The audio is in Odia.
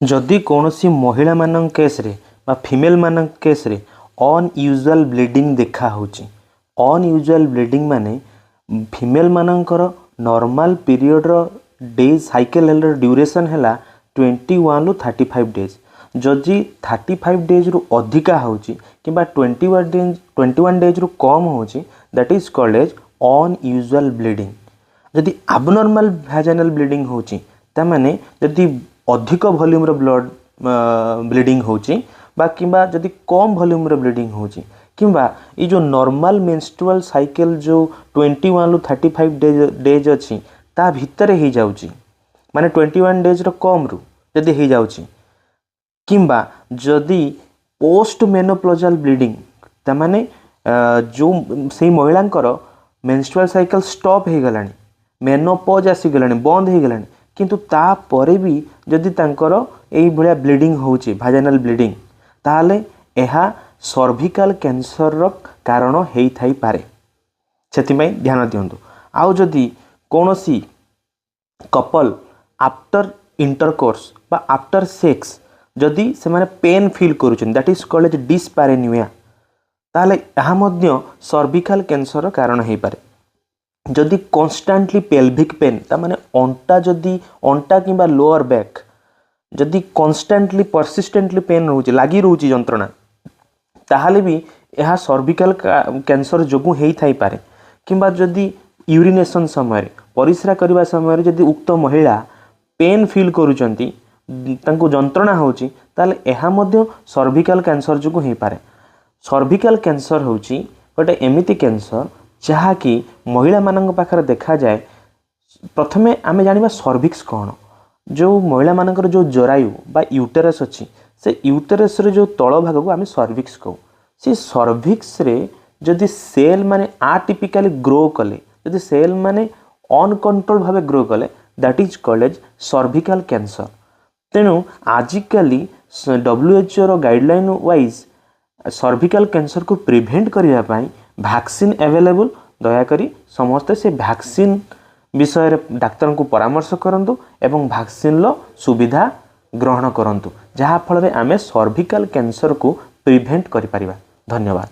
ଯଦି କୌଣସି ମହିଳାମାନଙ୍କ କେସ୍ରେ ବା ଫିମେଲମାନଙ୍କ କେସ୍ରେ ଅନୟୁଜୁଆଲ୍ ବ୍ଲିଡ଼ିଂ ଦେଖା ହେଉଛି, ଅନୟୁଜୁଆଲ୍ ବ୍ଲିଡ଼ିଂ ମାନେ ଫିମେଲମାନଙ୍କର ନର୍ମାଲ ପିରିୟଡ଼ର ଡେଜ୍ ସାଇକେଲ ଡ୍ୟୁରେସନ୍ ହେଲା 21ରୁ 35 ଡେଜ୍। ଯଦି 35 ଡେଜ୍ରୁ ଅଧିକା ହେଉଛି କିମ୍ବା 21 days, 21 ଡେଜ୍ରୁ କମ୍ ହେଉଛି, that is called as unusual bleeding। ଯଦି ଆବନର୍ମାଲ ଭ୍ୟାଜାଇନାଲ୍ ବ୍ଲିଡ଼ିଂ ହେଉଛି, ତାମାନେ ଯଦି ଅଧିକ ଭଲ୍ୟୁମ୍ର ବ୍ଲଡ଼ ବ୍ଲିଡ଼ିଂ ହେଉଛି ବା କିମ୍ବା ଯଦି କମ୍ ଭଲ୍ୟୁମ୍ର ବ୍ଲିଡ଼ିଂ ହେଉଛି, କିମ୍ବା ଏଇ ଯେଉଁ ନର୍ମାଲ ମେନ୍ଷ୍ଟ୍ରୁଆଲ୍ ସାଇକେଲ ଯେଉଁ 21ରୁ 35 ଡେଜ୍ ଅଛି, ତା ଭିତରେ ହେଇଯାଉଛି, ମାନେ 21 ଡେଜ୍ର କମ୍ରୁ ଯଦି ହେଇଯାଉଛି, କିମ୍ବା ଯଦି ପୋଷ୍ଟ ମେନୋପଜାଲ୍ ବ୍ଲିଡ଼ିଂ, ତାମାନେ ଯେଉଁ ସେଇ ମହିଳାଙ୍କର ମେନ୍ଷ୍ଟ୍ରୁଆଲ୍ ସାଇକେଲ ଷ୍ଟପ୍ ହେଇଗଲାଣି, ମେନୋପଜ୍ ଆସିଗଲାଣି, ବନ୍ଦ ହେଇଗଲାଣି, କିନ୍ତୁ ତାପରେ ବି ଯଦି ତାଙ୍କର ଏଇଭଳିଆ ବ୍ଲିଡ଼ିଂ ହେଉଛି, ଭାଜାଇନାଲ୍ ବ୍ଲିଡ଼ିଂ, ତାହେଲେ ଏହା ସର୍ଭିକାଲ କ୍ୟାନ୍ସରର କାରଣ ହେଇଥାଇପାରେ। ସେଥିପାଇଁ ଧ୍ୟାନ ଦିଅନ୍ତୁ। ଆଉ ଯଦି କୌଣସି କପଲ୍ ଆଫ୍ଟର ଇଣ୍ଟରକୋର୍ସ ବା ଆଫ୍ଟର ସେକ୍ସ ଯଦି ସେମାନେ ପେନ୍ ଫିଲ୍ କରୁଛନ୍ତି, that is called dyspareunia, ତାହେଲେ ଏହା ମଧ୍ୟ ସର୍ଭିକାଲ କ୍ୟାନ୍ସରର କାରଣ ହେଇପାରେ। ଯଦି କନଷ୍ଟାଣ୍ଟଲି ପେଲଭିକ୍ ପେନ୍, ତାମାନେ ଅଣ୍ଟା, ଯଦି ଅଣ୍ଟା କିମ୍ବା ଲୋଅର ବ୍ୟାକ୍ ଯଦି କନଷ୍ଟାଣ୍ଟଲି, ପରସିଷ୍ଟେଣ୍ଟଲି ପେନ୍ ରହୁଛି, ଲାଗି ରହୁଛି ଯନ୍ତ୍ରଣା, ତାହେଲେ ବି ଏହା ସର୍ଭିକାଲ କ୍ୟାନ୍ସର ଯୋଗୁଁ ହେଇଥାଇପାରେ। କିମ୍ବା ଯଦି ୟୁରିନେସନ୍ ସମୟରେ, ପରିସ୍ରା କରିବା ସମୟରେ ଯଦି ଉକ୍ତ ମହିଳା ପେନ୍ ଫିଲ୍ କରୁଛନ୍ତି, ତାଙ୍କୁ ଯନ୍ତ୍ରଣା ହେଉଛି, ତାହେଲେ ଏହା ମଧ୍ୟ ସର୍ଭିକାଲ କ୍ୟାନ୍ସର ଯୋଗୁଁ ହେଇପାରେ। ସର୍ଭିକାଲ କ୍ୟାନ୍ସର ହେଉଛି ଗୋଟେ ଏମିତି କ୍ୟାନ୍ସର ଯାହାକି ମହିଳାମାନଙ୍କ ପାଖରେ ଦେଖାଯାଏ। ପ୍ରଥମେ ଆମେ ଜାଣିବା ସର୍ଭିକ୍ସ କ'ଣ। ଯେଉଁ ମହିଳାମାନଙ୍କର ଯେଉଁ ଜରାୟୁ ବା ୟୁଟେରସ୍ ଅଛି, ସେ ୟୁଟେରସ୍ର ଯେଉଁ ତଳ ଭାଗକୁ ଆମେ ସର୍ଭିକ୍ସ କହୁ। ସେ ସର୍ଭିକ୍ସରେ ଯଦି ସେଲ୍ ମାନେ ଆଟିପିକାଲି ଗ୍ରୋ କଲେ, ଯଦି ସେଲ୍ ମାନେ ଅନକଣ୍ଟ୍ରୋଲ ଭାବେ ଗ୍ରୋ କଲେ, that is called as cervical cancer। ତେଣୁ ଆଜିକାଲି ଡବ୍ଲ୍ୟୁଏଚ୍ଓର ଗାଇଡ଼ଲାଇନ୍ ୱାଇଜ୍ ସର୍ଭିକାଲ କ୍ୟାନ୍ସରକୁ ପ୍ରିଭେଣ୍ଟ କରିବା ପାଇଁ ଭ୍ୟାକ୍ସିନ୍ ଆଭେଲେବୁଲ୍। ଦୟାକରି ସମସ୍ତେ ସେ ଭ୍ୟାକ୍ସିନ୍ ବିଷୟରେ ଡାକ୍ତରଙ୍କୁ ପରାମର୍ଶ କରନ୍ତୁ ଏବଂ ଭ୍ୟାକ୍ସିନ୍ର ସୁବିଧା ଗ୍ରହଣ କରନ୍ତୁ, ଯାହାଫଳରେ ଆମେ ସର୍ଭିକାଲ କ୍ୟାନ୍ସରକୁ ପ୍ରିଭେଣ୍ଟ କରିପାରିବା। ଧନ୍ୟବାଦ।